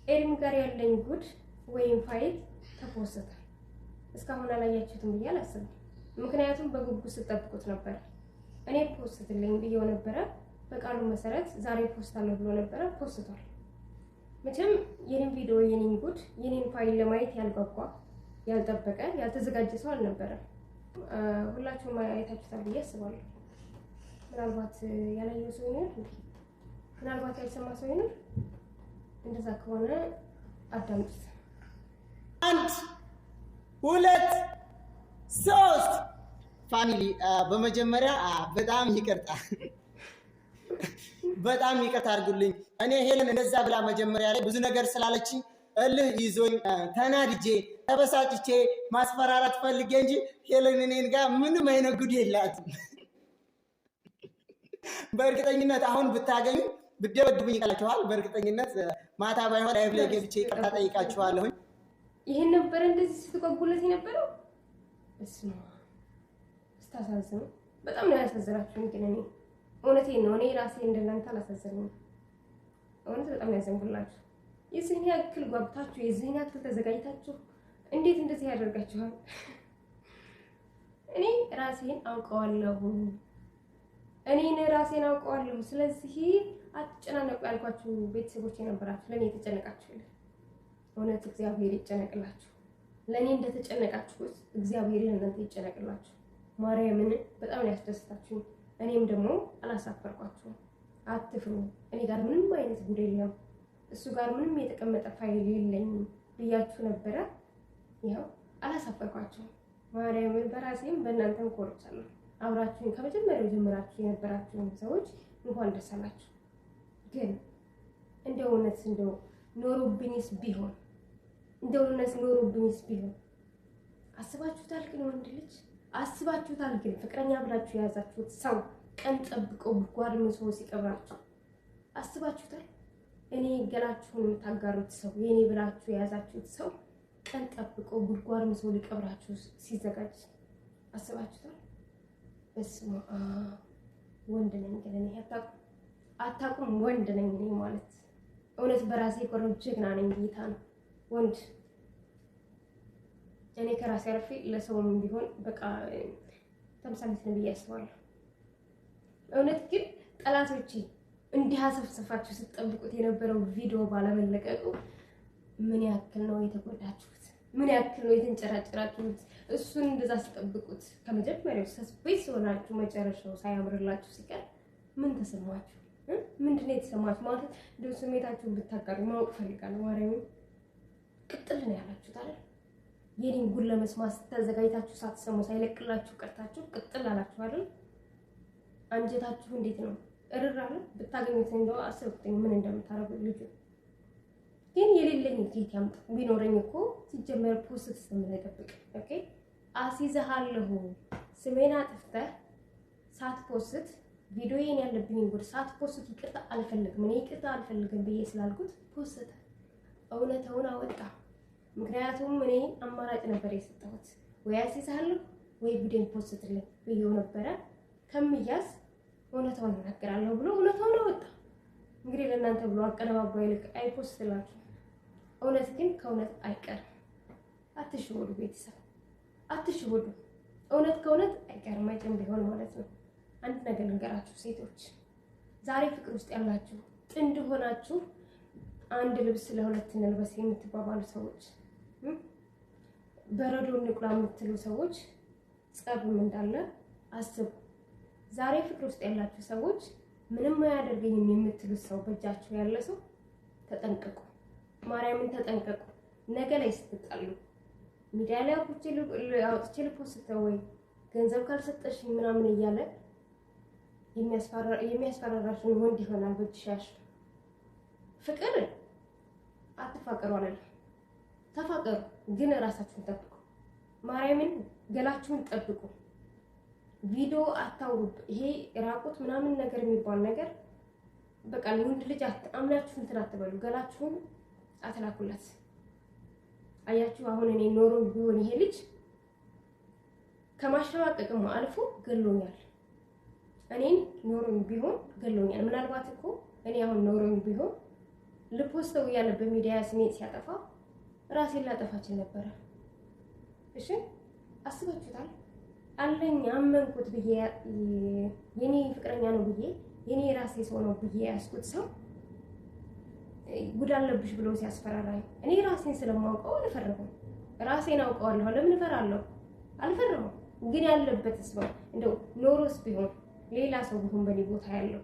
ኤርሚ ጋር ያለኝ ጉድ ወይም ፋይል ተፖስተ። እስካሁን አላያችሁትም ብዬ አላስብም። ምክንያቱም በጉጉት ስጠብቁት ነበር። እኔ post ልኝ ብዬው ነበረ። በቃሉ መሰረት ዛሬ post አለሁ ብሎ ነበረ፣ ፖስቷል። መቼም የኔን ቪዲዮ፣ የኔን ጉድ፣ የኔን ፋይል ለማየት ያልጓጓ፣ ያልጠበቀ፣ ያልተዘጋጀ ሰው አልነበረም። ሁላችሁም አይታችሁታል ብዬ አስባለሁ። ምናልባት ያላየው ሰው ይኖር፣ ምናልባት ያልሰማ ሰው ይኖር። እንደዛ ከሆነ አዳምጡት። 1፣ 2፣ 3። Family፣ በመጀመሪያ በጣም ይቅርታ፣ በጣም ይቅርታ አድርጉልኝ። እኔ ሄለን እንደዛ ብላ መጀመሪያ ላይ ብዙ ነገር ስላለችኝ እልህ ይዞኝ ተናድጄ ተበሳጭቼ ማስፈራራት ፈልጌ እንጂ ሄለን እኔን ጋር ምንም አይነት ጉድ የላትም። በእርግጠኝነት አሁን ብታገኙ ብደበድቡኝ ይቀላችኋል። በእርግጠኝነት ማታ ባይሆን live ላይ ገብቼ ይቅርታ ጠይቃችኋለሁኝ። ይሄን ነበረ እንደዚህ ስትጓጉለት የነበረው። እስማ ስታሳዝኑ፣ በጣም ነው ያሳዝናችሁ። ግን እኔ እውነቴን ነው፣ እኔ ራሴ እንደናንተ አላሳዘነኝም። እውነት በጣም ነው ያዘንኩላችሁ። የዚህን ያክል ጓጉታችሁ፣ የዚህን ያክል ተዘጋጅታችሁ እንዴት እንደዚህ ያደርጋችኋል? እኔ ራሴን አውቀዋለሁ። እኔን ራሴን አውቀዋለሁ። ስለዚህ አትጨናነቁ ያልኳችሁ ቤተሰቦች የነበራችሁ፣ ለእኔ የተጨነቃችሁልኝ፣ እውነት እግዚአብሔር ይጨነቅላችሁ። ለእኔ እንደተጨነቃችሁት እግዚአብሔር ለእናንተ ይጨነቅላችሁ። ማርያምን በጣም ነው ያስደስታችሁ። እኔም ደግሞ አላሳፈርኳችሁም። አትፍሩ። እኔ ጋር ምንም አይነት ጉድ የለም፣ እሱ ጋር ምንም የተቀመጠ ፋይል የለኝም ብያችሁ ነበረ። ይኸው አላሳፈርኳችሁም። ማርያምን በራሴም በእናንተም ኮርቻለሁ። አብራችሁን ከመጀመሪያው ጀምራችሁ የነበራችሁን ሰዎች እንኳን ደስ አላችሁ። ግን እንደ እውነት እንደው ኖሮብኝስ ቢሆን፣ እንደ እውነት ኖሮብኝስ ቢሆን አስባችሁታል? ግን ወንድ ልጅ አስባችሁታል? ግን ፍቅረኛ ብላችሁ የያዛችሁት ሰው ቀን ጠብቆ ጉድጓድ ምሶ ሲቀብራችሁ አስባችሁታል? እኔ ገላችሁን የምታጋሩት ሰው፣ የኔ ብላችሁ የያዛችሁት ሰው ቀን ጠብቆ ጉድጓድ ምሶ ሊቀብራችሁ ሲዘጋጅ አስባችሁታል? በስመ አብ፣ ወንድ ነኝ ግን እኔ፣ አታውቁም። ወንድ ነኝ እኔ ማለት እውነት በራሴ ቆረብ ጀግና ነኝ። ጌታ ነው ወንድ። እኔ ከራሴ አርፌ ለሰውም ቢሆን በቃ ተምሳሌት ነው ብዬ አስባለሁ። እውነት ግን ጠላቶቼ፣ እንዲህ አሰፍስፋችሁ ስትጠብቁት የነበረው ቪዲዮ ባለመለቀቁ ምን ያክል ነው የተጎዳችሁት? ምን ያክል ነው የተንጨራጨራችሁት? እሱን እንደዛ ስትጠብቁት ከመጀመሪያው suspense ሆናችሁ መጨረሻው ሳያምርላችሁ ሲቀር ምን ተሰማችሁ? ምንድን ነው የተሰማችሁ? ማለት እንደው ስሜታችሁን ብታጋሩ ማወቅ ፈልጋለሁ። ማርያምን ቅጥል ነው ያላችሁት አይደል? የኔን ጉድ ለመስማት ተዘጋጅታችሁ ሳትሰሙ ሳይለቅላችሁ ቀርታችሁ ቅጥል አላችሁ አይደል? አንጀታችሁ እንዴት ነው እርር አለ? ብታገኙት እንደው አስብኩትኝ ምን እንደምታረጉ። ልጁ ግን የሌለኝ ጌት ያምጣ። ቢኖረኝ እኮ ሲጀመር post እስከምን okay አሲዝሃለሁ። ስሜን አጥፍተህ ሳት post፣ ቪዲዮዬን ያለብኝን ጉድ ሳት post ይቅርታ አልፈልግም፣ እኔ ይቅርታ አልፈልግም ብዬ ስላልኩት post፣ እውነታውን አወጣ። ምክንያቱም እኔ አማራጭ ነበር የሰጠሁት፣ ወይ አሲዝሃለሁ ወይ ጉዴን post ልኝ ብዬው ነበረ። ከምያዝ እውነታውን እናገራለሁ ብሎ እውነታውን አወጣ። እንግዲህ ለእናንተ ብሎ አቀነባብሮ ይልቅ አይ post ላችሁ። እውነት ግን ከእውነት አይቀርም። አትሸወዱ ቤተሰብ፣ አትሸወዱ። እውነት ከእውነት አይቀርም መቼም ቢሆን ማለት ነው። አንድ ነገር ልንገራችሁ ሴቶች፣ ዛሬ ፍቅር ውስጥ ያላችሁ፣ ጥንድ ሆናችሁ አንድ ልብስ ለሁለት እንልበስ የምትባባሉ ሰዎች፣ በረዶ እንቁላ የምትሉ ሰዎች ጸብም እንዳለ አስቡ። ዛሬ ፍቅር ውስጥ ያላችሁ ሰዎች፣ ምንም አያደርገኝም የምትሉት ሰው፣ በእጃችሁ ያለ ሰው ተጠንቀቁ። ማርያምን ተጠንቀቁ። ነገ ላይ ስትጣሉ ሚዲያ ላይ አውጥቼ ል post ወይ ገንዘብ ካልሰጠሽኝ ምናምን እያለ የሚያስፈራራሽን ወንድ ይሆናል በእጅሽ ያልሽው። ፍቅር አትፋቀሩ አላለም። ተፋቀሩ፣ ግን እራሳችሁን ጠብቁ። ማርያምን ገላችሁን ጠብቁ። ቪዲዮ አታውሩ። ይሄ ራቁት ምናምን ነገር የሚባል ነገር በቃ ወንድ ልጅ አምናችሁ እንትን አትበሉ። ገላችሁን አትላኩለት። አያችሁ፣ አሁን እኔ ኖሮ ቢሆን ይሄ ልጅ ከማሸማቀቅም አልፎ ገሎኛል። እኔን ኖሮኝ ቢሆን ገሎኛል። ምናልባት እኮ እኔ አሁን ኖሮኝ ቢሆን ልፖስተው እያለ በሚዲያ ስሜት ሲያጠፋ ራሴን ላጠፋችን ነበረ። እሺ አስባችሁታል? አለኝ አመንኩት ብዬ የኔ ፍቅረኛ ነው ብዬ የኔ ራሴ ሰው ነው ብዬ ያስኩት ሰው ጉድ አለብሽ ብሎ ሲያስፈራራኝ እኔ ራሴን ስለማውቀው አልፈራሁም። ራሴን አውቀዋለሁ። ለምን እፈራለሁ? አልፈራሁም። ግን ያለበት ሰው እንደው ኖሮስ ቢሆን ሌላ ሰው ቢሆን በኔ ቦታ ያለው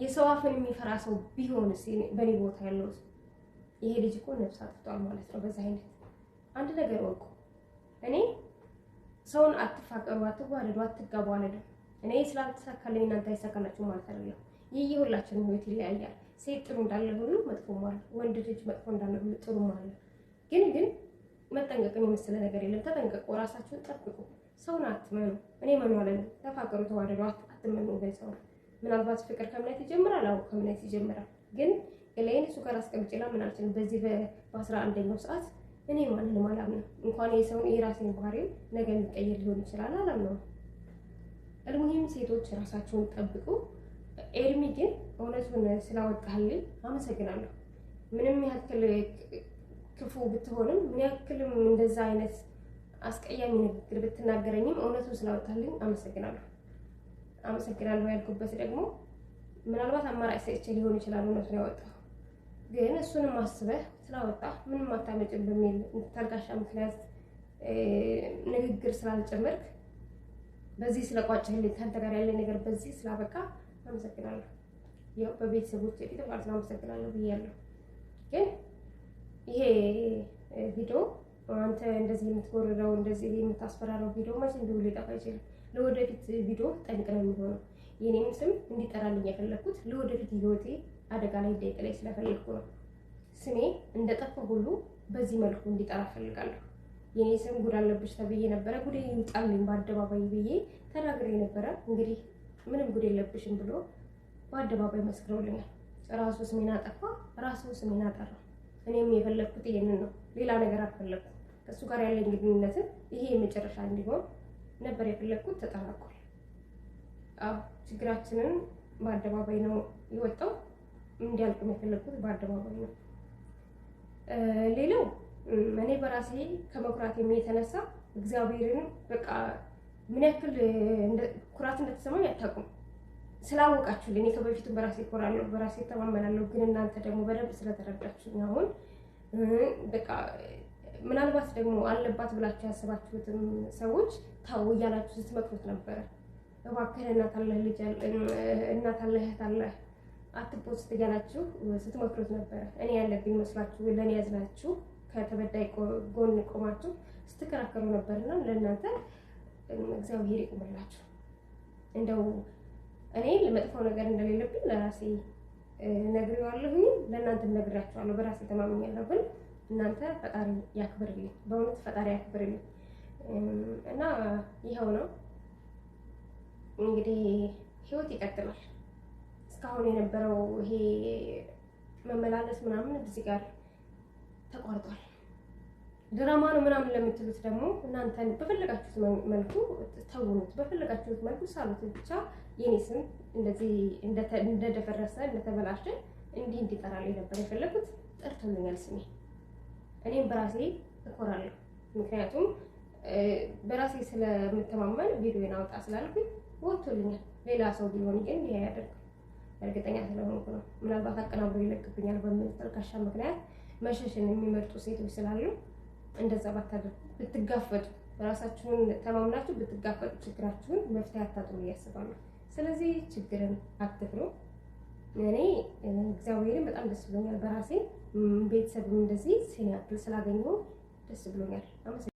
የሰው አፍን የሚፈራ ሰው ቢሆንስ በኔ ቦታ ያለው ይሄ ልጅ እኮ ነፍስ አጥፍቷል ማለት ነው። በዛ አይነት አንድ ነገር ወቁ። እኔ ሰውን አትፋቀሩ፣ አትዋደዱ፣ አትጋቡ አልልም። እኔ ስላልተሳካልኝ እናንተ አይሳካላችሁ ማለት አይደለም። ይህ የሁላችንም ህይወት ይለያያል። ሴት ጥሩ እንዳለ ሁሉ መጥፎም አለ፣ ወንድ ልጅ መጥፎ እንዳለ ሁሉ ጥሩም አለ። ግን መጠንቀቅን የመሰለ ነገር የለም። ተጠንቀቁ፣ ራሳችሁን ጠብቁ። ሰውን አትመኑ። እኔ መኑ አልልም። ተፋቀሩ፣ ተዋደዱ፣ አትመኑ ሰው። ምናልባት ፍቅር ከእምነት ይጀምራል። አዎ ከእምነት ይጀምራል። ግን ገላዬን እሱ ጋር አስቀምጬ ላምን አልችልም። በዚህ በ11ኛው ሰዓት እኔ ማንንም አላምንም። እንኳን የሰውን የራሴን ባህሪም ነገ የሚቀየር ሊሆን ይችላል፣ አላምነውም። المهم ሴቶች ራሳቸውን ጠብቁ። ኤርሚ ግን እውነቱን ስላወጣህልኝ አመሰግናለሁ። ምንም ያክል ክፉ ብትሆንም ምን ያክልም እንደዛ አይነት አስቀያሚ ንግግር ብትናገረኝም እውነቱን ስላወጣህልኝ አመሰግናለሁ። አመሰግናለሁ ያልኩበት ደግሞ ምናልባት አማራጭ ሰጥቼ ሊሆን ይችላል እውነቱን ያወጣሁ፣ ግን እሱንም አስበህ ስላወጣ ምንም አታመጭም በሚል ተልካሻ ምክንያት ንግግር ስላልጨመርክ በዚህ ስለቋጨህልኝ ከአንተ ጋር ያለ ነገር በዚህ ስላበቃ አመሰግናለሁ። ያው በቤተሰቦች ፊት ማለት ነው አመሰግናለሁ ብያለሁ። ግን ይሄ ቪዲዮ አንተ እንደዚህ የምትጎርረው እንደዚህ የምታስፈራረው ቪዲዮ መቼም ቢሆን ሊጠፋ አይችልም። ለወደፊት ቪዲዮ ጠንቅ ነው የሚሆነው። የኔም ስም እንዲጠራልኝ የፈለግኩት ለወደፊት ህይወቴ አደጋ ላይ እንዳይጥለኝ ስለፈለግኩ ነው። ስሜ እንደጠፋ ሁሉ በዚህ መልኩ እንዲጠራ እፈልጋለሁ። የኔ ስም ጉድ አለብሽ ተብዬ ነበረ። ጉዴ ይውጣልኝ በአደባባይ ብዬ ተናግሬ ነበረ። እንግዲህ ምንም ጉድ የለብሽም ብሎ በአደባባይ መስክረውልኛል። ራሱ ስሜን አጠፋ፣ ራሱ ስሜን አጠራ። እኔም የፈለግኩት ይሄንን ነው። ሌላ ነገር አልፈለግኩም። ከእሱ ጋር ያለኝ ግንኙነትን ይሄ የመጨረሻ እንዲሆን ነበር የፈለግኩት። ተጠናቋል። አዎ ችግራችንን በአደባባይ ነው የወጣው። እንዲያልቅም የፈለግኩት በአደባባይ ነው። ሌላው እኔ በራሴ ከመኩራት የተነሳ እግዚአብሔርን በቃ ምን ያክል ኩራት እንደተሰማኝ አታውቁም። ስላወቃችሁልኝ እኔ ከበፊቱ በራሴ እኮራለሁ፣ በራሴ እተማመናለሁ። ግን እናንተ ደግሞ በደንብ ስለተረዳችሁኝ አሁን በቃ ምናልባት ደግሞ አለባት ብላችሁ ያሰባችሁትም ሰዎች ታው እያላችሁ ስትመክሩት ነበረ። እባክህ እናት አለህ ልጅ እናት አለህ እህት አለህ አትፖስት እያላችሁ ስትመክሩት ነበረ። እኔ ያለብኝ መስሏችሁ ለእኔ ያዝናችሁ ከተበዳይ ጎን ቆማችሁ ስትከራከሩ ነበርና ለእናንተ እግዚአብሔር ይቁምላችሁ። እንደው እኔ ለመጥፎ ነገር እንደሌለብኝ ለራሴ ነግሬዋለሁኝ፣ ለእናንተም ነግሬያችኋለሁ። በራሴ ተማምኛለሁ። ግን እናንተ ፈጣሪ ያክብርልኝ፣ በእውነት ፈጣሪ ያክብርልኝ። እና ይኸው ነው እንግዲህ ህይወት ይቀጥላል። እስካሁን የነበረው ይሄ መመላለስ ምናምን እዚህ ጋር ተቋርጧል። ድራማ ነው ምናምን ለምትሉት ደግሞ እናንተን በፈለጋችሁት መልኩ ተውኑት፣ በፈለጋችሁት መልኩ ሳሉት። ብቻ የኔ ስም እንደዚህ እንደደፈረሰ እንደተበላሸ እንዲህ እንዲጠራልኝ ነበር የፈለጉት። ጠርቶልኛል ስሜ። እኔም በራሴ እኮራለሁ። ምክንያቱም በራሴ ስለምተማመን ቪዲዮን አውጣ ስላልኩኝ ወጥቶልኛል። ሌላ ሰው ቢሆን ግን እንዲህ አያደርግም። እርግጠኛ ስለሆንኩ ነው። ምናልባት አቀናብሮ ይለቅብኛል በሚል ተልካሻ ምክንያት መሸሽን የሚመርጡ ሴቶች ስላሉ እንደዛ ባታደርጉ ብትጋፈጡ፣ ራሳችሁን ተማምናችሁ ብትጋፈጡ ችግራችሁን መፍትሄ አታጡም ብዬ አስባለሁ። ስለዚህ ችግርን አትፍሩ። እኔ እግዚአብሔርን በጣም ደስ ብሎኛል በራሴ ቤተሰብም እንደዚህ ሲን ያክል ስላገኘሁ ደስ ብሎኛል።